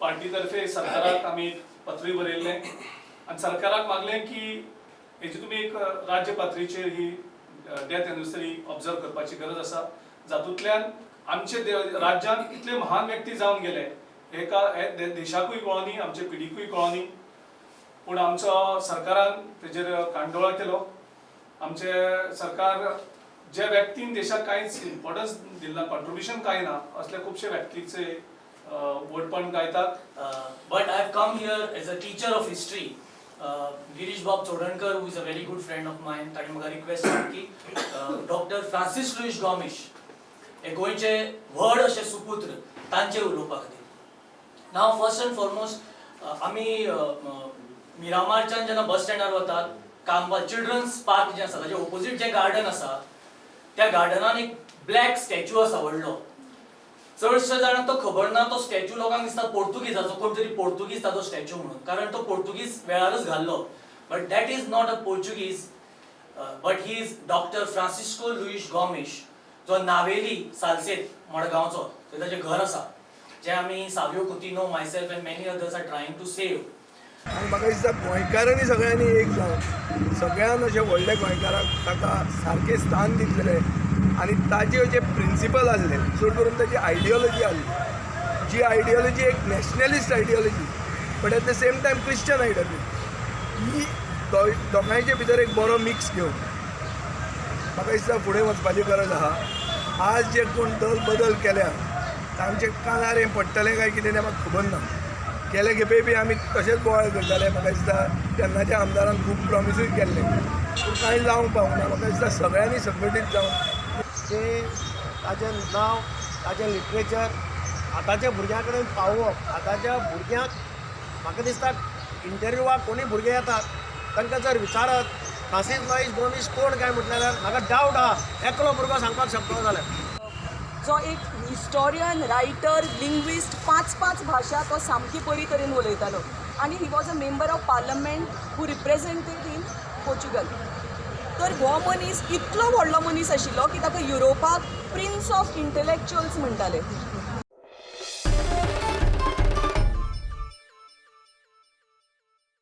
Party तर्फे सरकाराक आमी पत्रूय बरयल्लें आनी सरकाराक मागलें की हेजी तुमी एक राज्य पातळीचेर ही डेथ एनिवर्सरी ऑब्जर्व करपाची गरज आसा, जातूंतल्यान आमचे राज्यांत इतले महान व्यक्ती जावन गेले हेका हे देशाकूय कळोनी, आमचे पिढीकूय कळोनी. पूण आमचो सरकारान तेजेर कांडोळा केलो. आमचे सरकार ज्या व्यक्तीन देशाक कांयच इम्पॉर्टन्स दिलना, कॉन्ट्रिब्युशन कांय ना, असले खुबशे व्यक्तीचे व्हडपण गायतात. But I have come here as a teacher of history. Girish Bob Chodankar, who is a very good friend of mine, ताणें म्हाका रिक्वेस्ट केली की डॉक्टर फ्रांसीस लुईस गॉमिश हे गोंयचे व्हड अशे सुपुत्र, तांचे उलोवपा खातीर. नाव फर्स्ट अँड फॉरमोस्ट, आमी मिरामारच्यान जेन्ना बस स्टँडार वतात, कांबा चिल्ड्रन्स पार्क जें आसा ताजे ओपोजीट जें गार्डन आसा, त्या गार्डनान एक ब्लॅक स्टॅच्यू आसा व्हडलो. चडशे जाणांक तो खबर ना. तो स्टॅच्यू लोकांक दिसता पोर्तुगीजाचो, कोण तरी पोर्तुगीज ताचो स्टॅच्यू म्हणून, कारण तो पोर्तुगीज वेळारच घाल्लो. But that is not a Portuguese, but he is Doctor Francisco Luis Gomes, जो नावेली सालसेत मडगांवचो. थंय ताचें घर आसा, जें आमी Savio Coutinho, myself and many others are trying to save. आनी म्हाका दिसता गोंयकारांनी सगळ्यांनी एक जावन सगळ्यान अशें व्हडले गोंयकाराक ताका सारकें स्थान दितलें आनी ताजे जे प्रिंसिपल आसले, चड करून ताजी आयडियोलॉजी आसली, जी आयडियोलॉजी एक nationalist ideology but at the same time Christian ideology, ही दोगांयचे भितर एक बरो मिक्स घेवन म्हाका दिसता फुडें वचपाची गरज आहा. आज जे कोण दल बदल केल्या तांचे कानार हें पडटलें काय कितें तें म्हाका खबर ना. गेले खेपे बी आमी तशेंच बोवाळ करताले. म्हाका दिसता तेन्नाच्या आमदारान खूब प्रॉमिसूय केल्ले, पूण कांय जावंक पावूंक ना. म्हाका दिसता सगळ्यांनी संघटीत जावन ते ताजें नांव, ताजें लिटरेचर आतांच्या भुरग्यां कडेन पावोवप. आतांच्या भुरग्यांक म्हाका दिसता इंटरव्यूवाक कोणूय भुरगे येतात, तांकां जर विचारत फ्रांसीस लॉईस गोमीश कोण काय म्हटलें जाल्यार म्हाका डावट आहा एकलो भुरगो सांगपाक शकतलो जाल्यार. जो एक हिस्टोरियन, रायटर, लिंग्विस्ट, पांच पांच भाशा तो सामकी बरी तरेन उलयतालो आनी he was a member of parliament who represented in Portugal. तर हो मनीस इतलो व्हडलो मनीस आशिल्लो की ताका युरोपाक प्रिन्स ऑफ इंटलेक्च्युअल्स म्हणटाले.